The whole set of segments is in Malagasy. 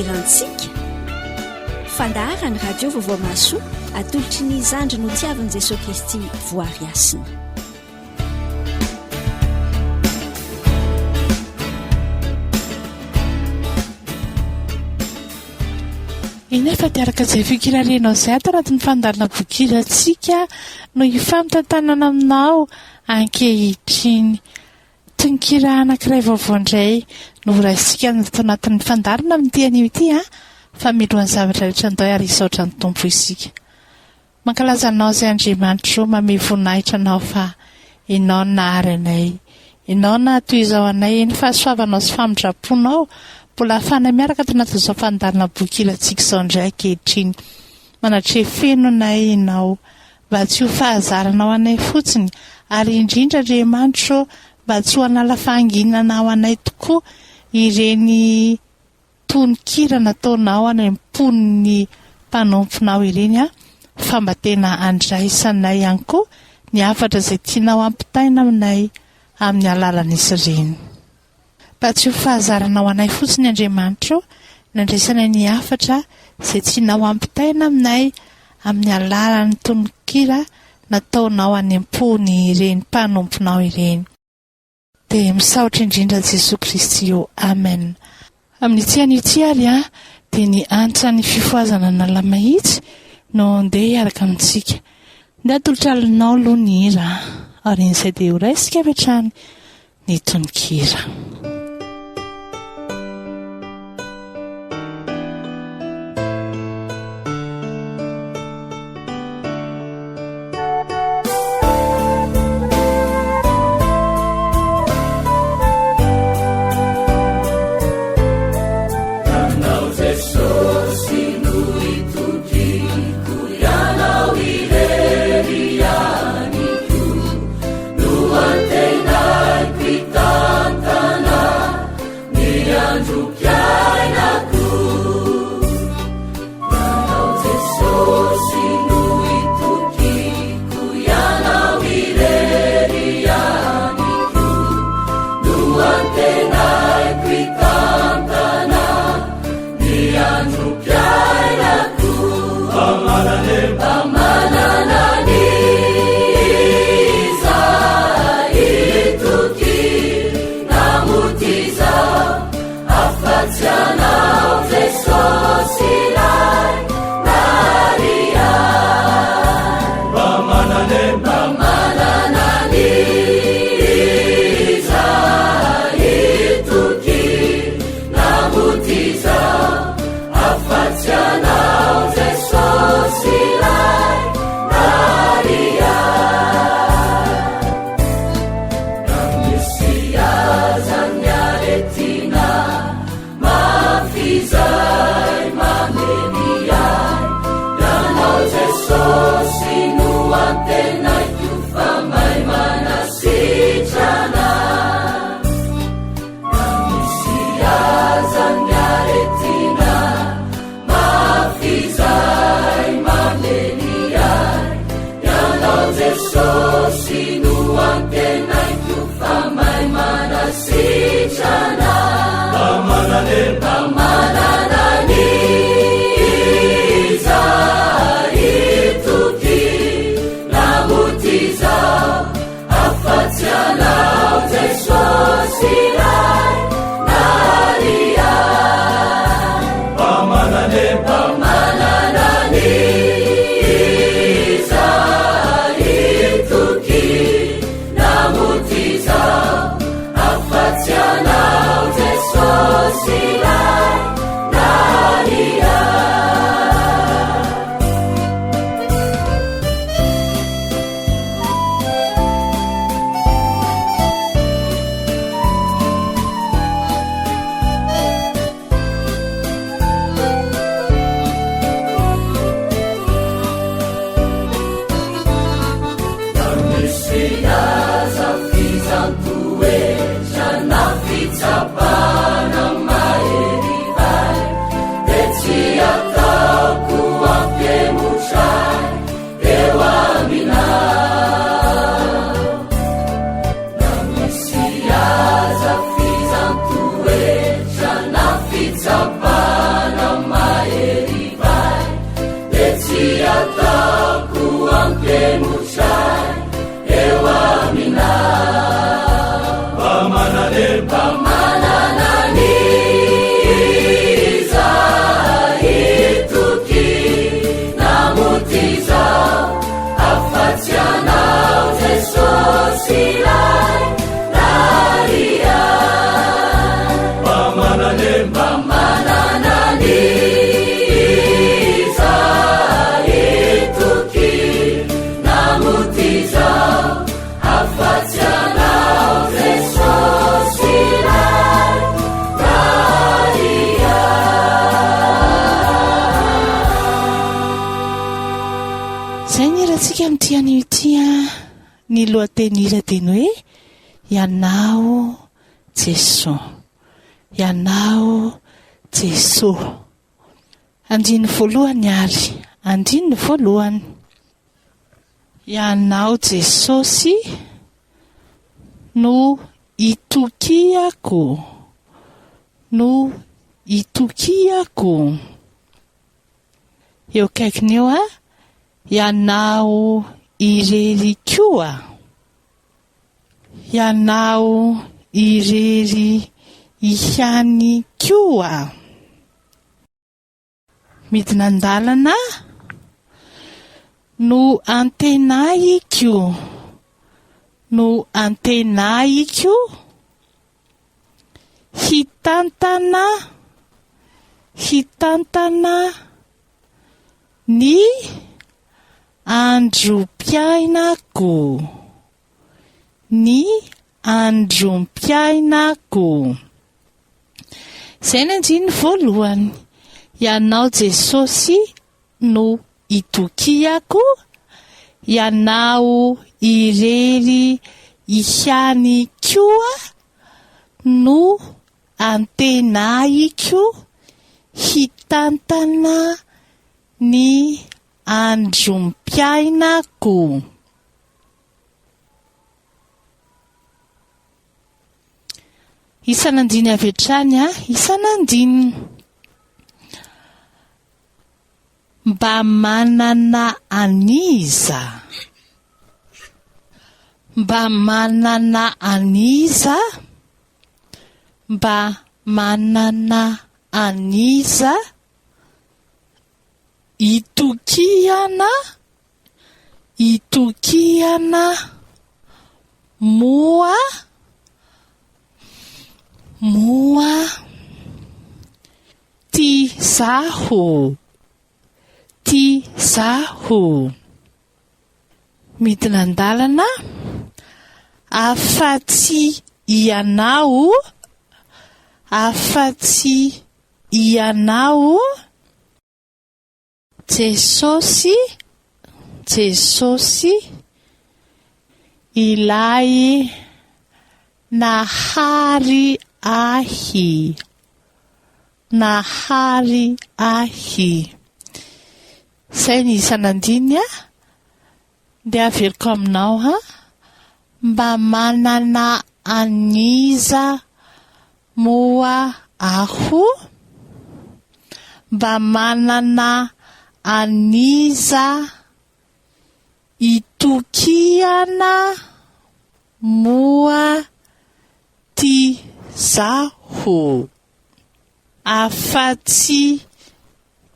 hirantsika. Fandaharan'ny Radio Vaovao Mahasoa atolotry ny zandry notiavin'i Jesoa Kristy Voary Hasina. Eny fa dia araka izay fikirarenao izay ato anatin'ny fandaharana boky hirantsika no hifamptantanana aminao ankehitriny. Tononkira anankiray vaovao indray no horaisintsika ato anatin'ny fandaharana amin'ity anio ity an, fa milohan'ny zavatra rehetra andao ary hisaotra ny Tompo isika. Mankalaza Anao izay Andriamanitro mamehy voninahitra Anao fa Ianao no nahary anay Ianao no nahatoy izao anay Eny fahasoavanao sy famindram-ponao mbola ahafahanay miaraka ato anatin'izao fandaharana boky hilantsika izao indray ankehitriny Manatreha feno anay Ianao mba tsy ho fahazarana ho anay fotsiny ary indrindra Andriamanitro mba tsy ho hanala fahanginana ho anay tokoa ireny tononkira nataonao any am-pon'ny mpanomponao ireny aho fa mba tena andraisanay ihany koa ny hafatra izay tianao hampitaina aminay amin'ny alalan'izy ireny. Mba tsy ho fahazarana ho anay fotsiny Andriamanitra o, ny andraisanay ny hafatra izay tianao hampitaina aminay amin'ny alalan'ny tononkira nataonao any am-pon'ireny mpanomponao ireny. Dia misaotra indrindra Jesoa Kristy ô Amen. Amin'ity anio ity ary an, dia ny antsan'ny fifohazana Analamahitsy no ndeha hiaraka amintsika. Ndeha atolotra alinao aloha ny hira an, aorian'izay dia ho raisika avy hatrany ny tononkira. Tonon-kirantsika amin'ity anio ity an, ny lohateny hira dia ny hoe Ianao Jesoa. Ianao Jesoa. Andininy voalohany ary, andininy voalohany. Ianao Jesosy no itokiako, no itokiako. Eo akaikiny eo a, ianao irery koa. Ianao irery ihany koa. Midina an-dalana no antenaiko, no antenaiko hitantana, hitantana ny androm-piainako, ny androm-piainako. Izay ny andininy voalohany. Ianao Jesosy no itokiako, Ianao irery ihany koa no antenaiko hitantana ny androm-piainako. Isan'andiny avy hatrany a, isan'andininy. Mba manana an'iza? Mba manana an'iza? Mba manana an'iza? Itokiana, itokiana moa, moa tia zaho, tia zaho. Midina an-dalana afa-tsy ianao, afa-tsy ianao. Jesosy, Jesosy, Ilay nahary ahy, nahary ahy. Izay ny isan'andininy a. Dia averiko aminao ha. Mba manana an'iza moa aho? Mba manana an'iza itokiana moa ty zaho? Afa-tsy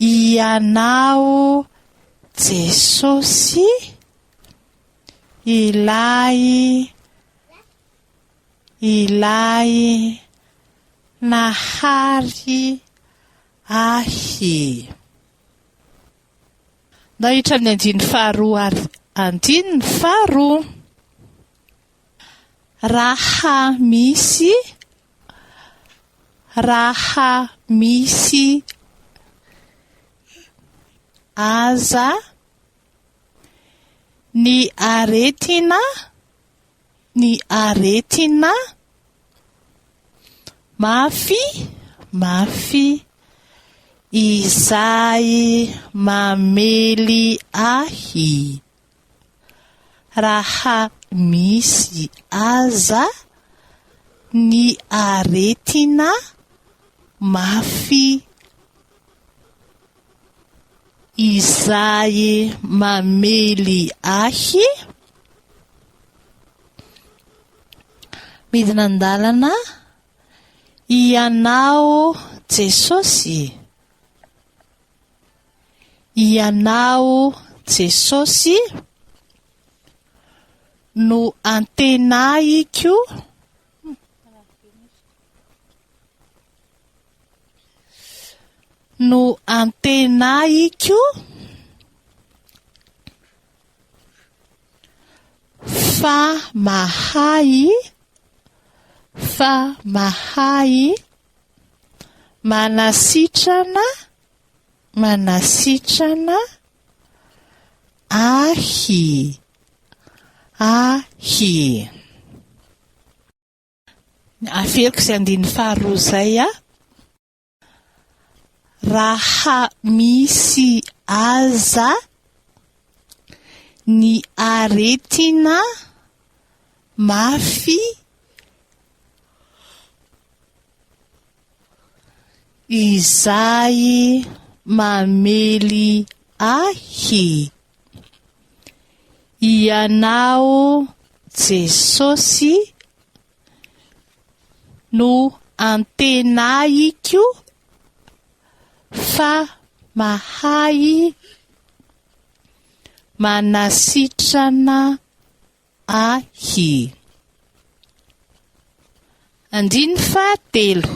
Ianao Jesosy ilay ilay nahary ahy. Ndao hiditra amin'ny andininy faharoa ary andininy faharoa. Raha misy Raha misy aza ny aretina, ny aretina mafy, mafy izay mamely ahy. Raha misy aza ny aretina mafy izay mamely ahy, midina an-dalana Ianao Jesosy. Ianao Jesosy no antenaiko no antenaiko fa mahay fa mahay manasitrana manasitrana. Ahy. Ahy. Averiko izay andininy faharoa izay a. Raha misy aza ny aretina mafy izay mamely ahy, Ianao Jesosy no antenaiko fa mahay manasitrana ahy. Andininy fahatelo.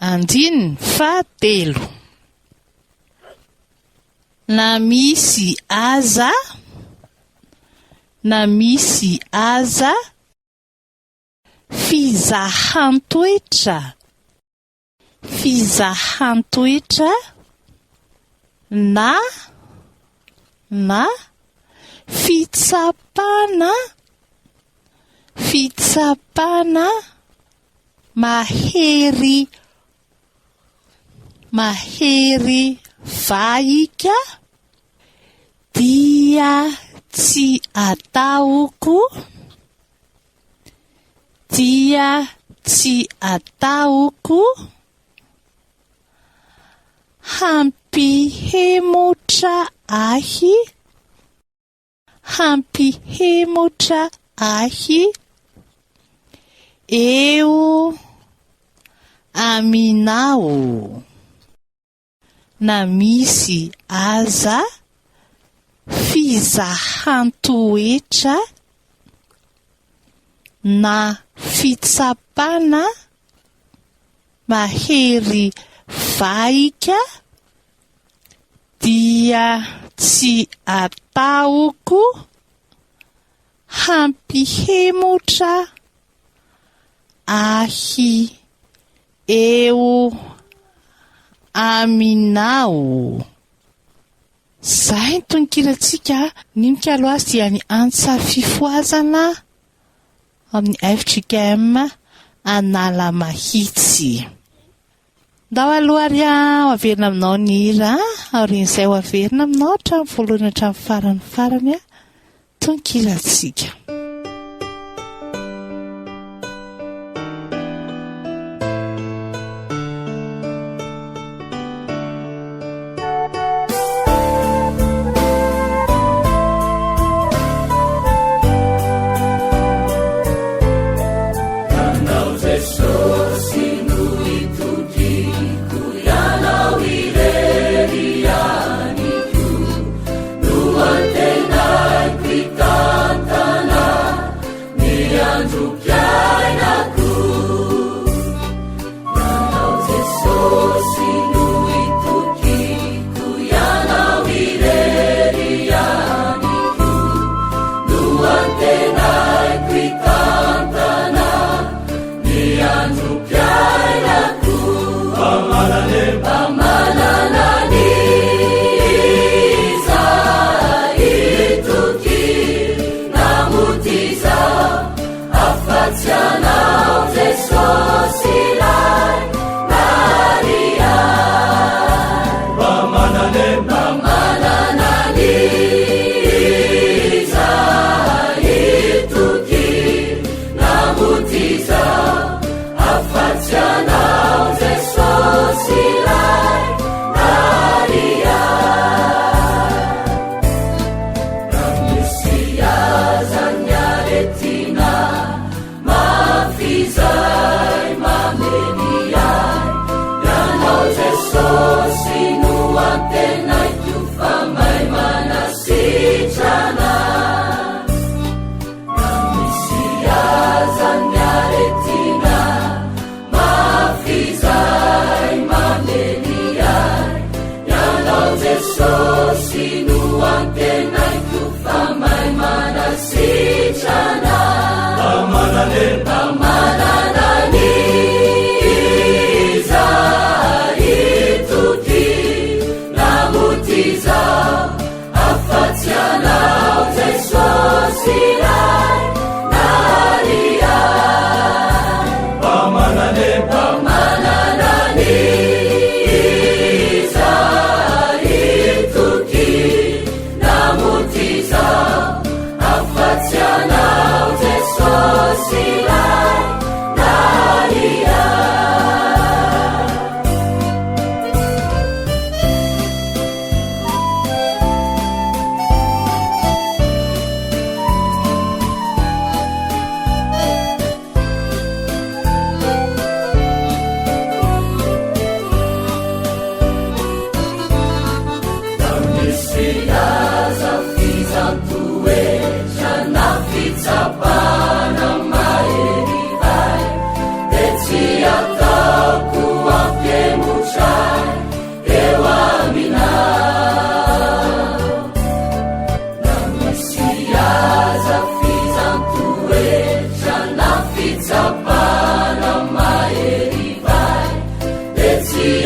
Andininy fahatelo. Na misy aza, na misy aza fizahan-toetra, fizahan-toetra na, na fitsapana, fitsapana mahery mahery vaika dia tsy ataoko dia tsy ataoko hampihemotra ahy hampihemotra ahy eo aminao, na misy aza fizahan-toetra na fitsapana mahery vaika dia tsy ataoko hampihemotra ahy eo aminao. Izay ny tononkirantsika, ny mikalo azy dia ny antsa fifohazana amin'ny fjkm Analamahitsy. Ndao aloha ary ho averina aminao ny hira aorian'izay ho averina aminao hatramin'ny voalohany hatramin'ny farany farany tonkilantsika.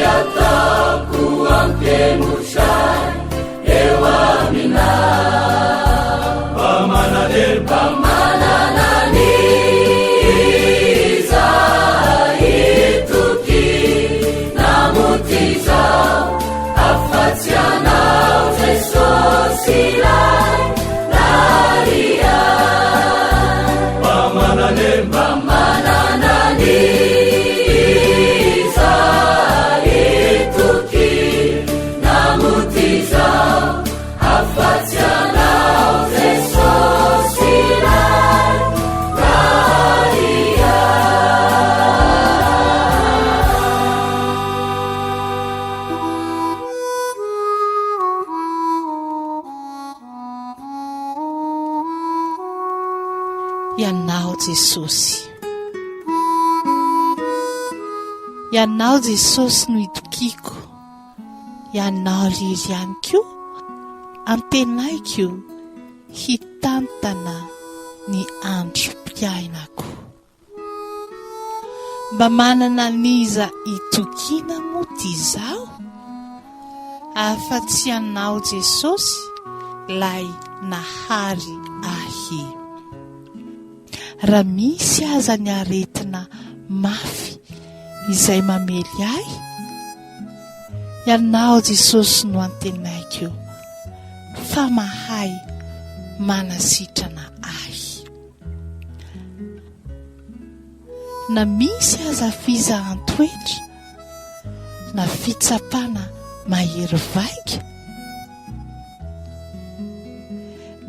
ataoko ampihemotra ahy eo aminao. Mba manana mba manana an'iza hitoky namonjy izao afa-tsy Anao Jesosy ilay nahary ahy. Mba manana mba manana an'iza hitoky namonjy izao afa-tsy Anao Jesosy ilay nahary ahy. Ianao Jesosy. Ianao Jesosy no itokiako. Ianao irery ihany koa antenaiko hitantana ny androm-piainako. Mba manana an'iza itokiana moa ty izaho? Afa-tsy Anao Jesosy lay nahary ahy. Raha misy aza ny aretina mafy izay mamely ahy, Ianao Jesosy no antenaiko fa mahay manasitrana ahy. Na misy aza fizahan-toetra na fitsapana mahery vaika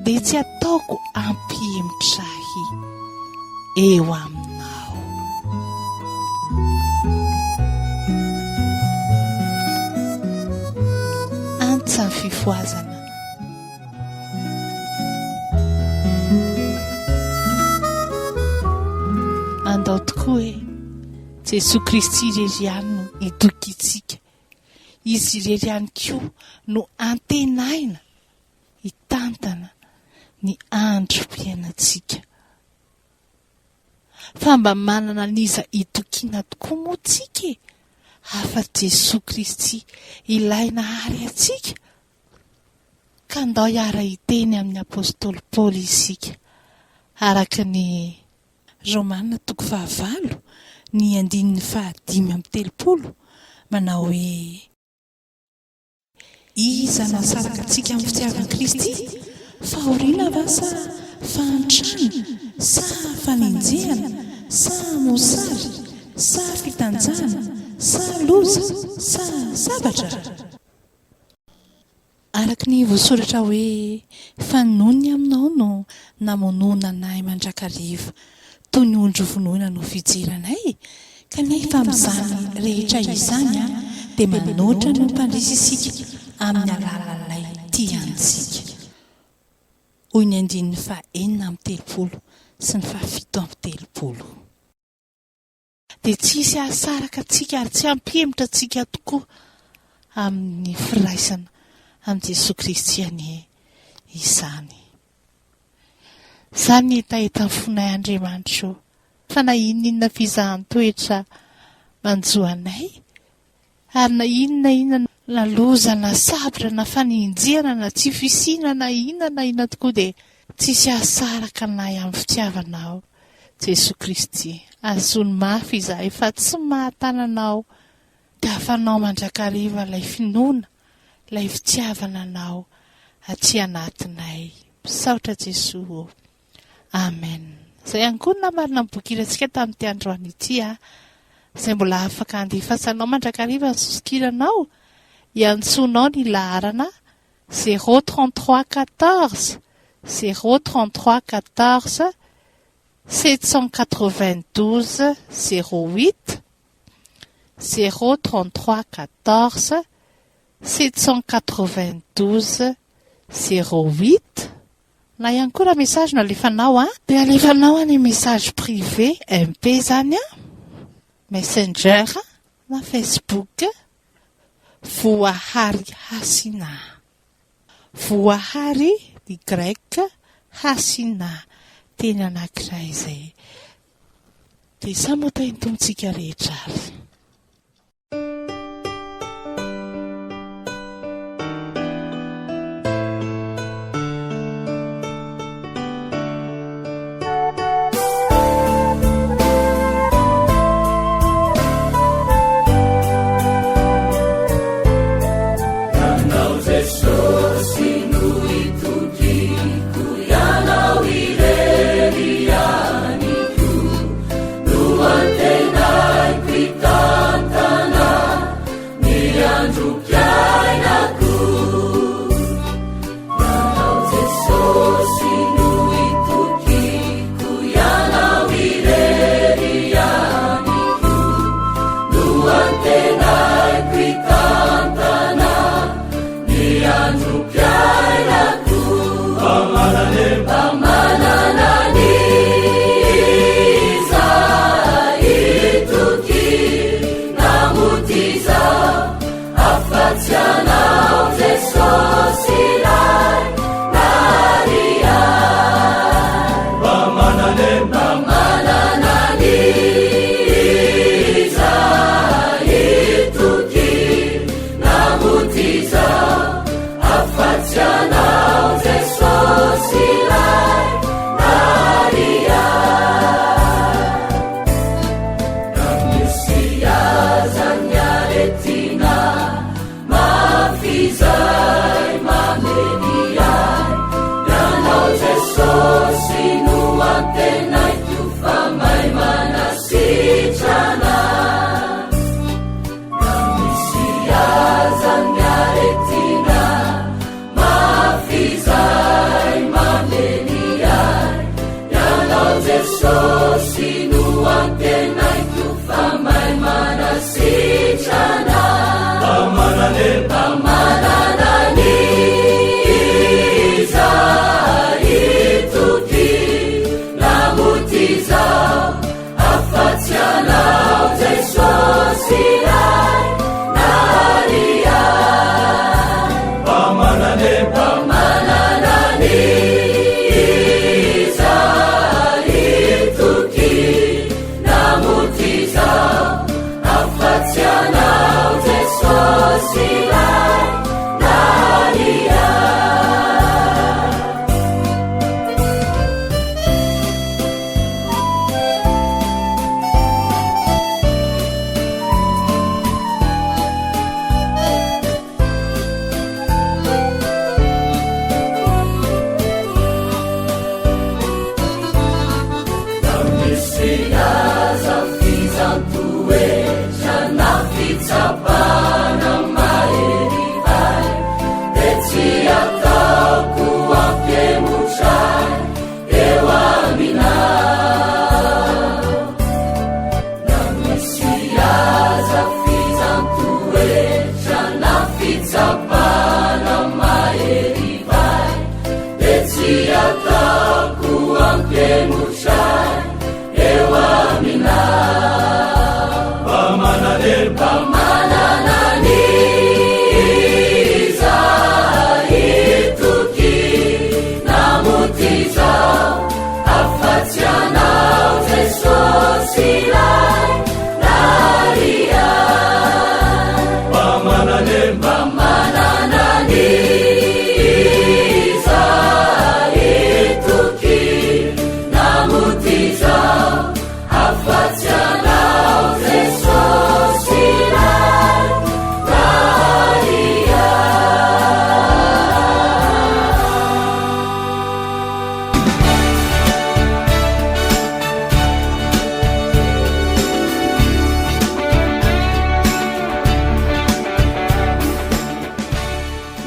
dia tsy ataoko hampihemotra ahy eo aminao. Antsa ny fifohazana. Andao tokoa e! Jesoa Kristy irery ihany no itokiantsika. Izy irery ihany koa no antenaina hitantana ny androm-piainantsika. Fa mba manana an'iza itokiana tokoa moa tsika e? Afa-tsy Jesoa Kristy ilay nahary antsika? Ka ndao hiara-hiteny amin'ny apostoly Paoly isika, araka ny. Romana toko fahavalo, ny andininy faha-35, manao hoe. Iza no hahasaraka antsika amin'ny fitiavan'i Kristy? Fahoriana va sa fahantrana, sa fanenjehana, sa mosary, sa fitanjahana, sa loza, sa sabatra? Araka ny voasoratra hoe, Fa noho ny aminao no namonoana anay mandrakariva, toy ny ondry vonoina no fijery anay, kanefa amin'izany rehetra izany dia manoatra ny ho mpandresy isika amin'ny alalan'ilay tia antsika. Hoy ny andininy faha-36 sy ny faha-37. Dia tsy hisy hahasaraka antsika ary tsy hampihemotra antsika tokoa amin'ny firaisana amin'i Jesoa Kristy anie izany. Izany ny hetahetan'ny fonay Andriamanitra o, fa na inona inona fizahan-toetra manjo anay, Ary na inona na inona na loza na sabatra na fanenjehana na tsy fisiana na inona na inona tokoa dia tsisy hahasaraka anay amin'ny fitiavanao Jesoa Kristy. Azony mafy izahay fa tsy mahatana anao dia afanao mandrakariva ilay finoana, ilay fitiavana anao aty anatinay. Misaotra Jesoa ô. Amen. Izay ihany koa no namarina ny boky hirantsika tamin'ity androany ity a. Izay mbola afaka handefasanao mandrakariva ny sosokiranao, hiantsoanao ny laharana 033 14 033 14 792 08 033 14 792 08 Na ihany koa raha message no alefanao an. Dia alefanao any message privé MP zany an, messenger na facebook Voahary Hasina. Voahary Y Hasina teny anankiray izay. Dia samy ho tahin'ny Tompontsika rehetra ary. androm-piainako. Ianao Jesosy no itokiko, Ianao irery ihany koa no antenaiko hitantana ny androm-piainako. Mba manana an'iza itokiana mody izaho afa-tsy Anao Jesosy ilay nahary ahy. Mba manana an'iza itokiana mody izaho afa-tsy Anao Jesosy ilay nahary ahy. Na misy aza ny aretina mafy izay mamely ahy, Ianao Jesosy no antenaiko fa mahay manasitrana. Na misy aza ny aretina mafy izay mamely ahy, Ianao Jesosy no antenaiko fa mahay manasitrana. Mba manana an'iza itokiana mody izaho afa-tsy Anao Jesosy ilay nahary ahy. Mba manana an'iza itokiana mody izaho afa-tsy Anao Jesosy ilay nahary ahy. Na misy aza fizantoetra na fitsapana mahery ahy, dia tsy ataoko hampihemotra ahy eo aminao. Na misy aza fizantoetra na fitsapana mahery ahy, dia tsy ataoko hampihemotra ahy eo aminao. Mba manana an'iza itokiana mody izaho afa-tsy Anao Jesosy ilay nahary ahy. Mba manana an'iza itokiana mody izaho afa-tsy Anao Jesosy ilay nahary ahy.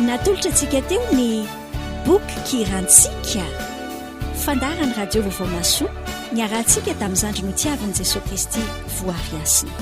Natolotra antsika teo ny boky kirantsika. Fandaharan'ny Radio Vaovao Mahasoa niarahantsika tamin'ny zandry notiavin'i Jesoa Kristy voary hasina.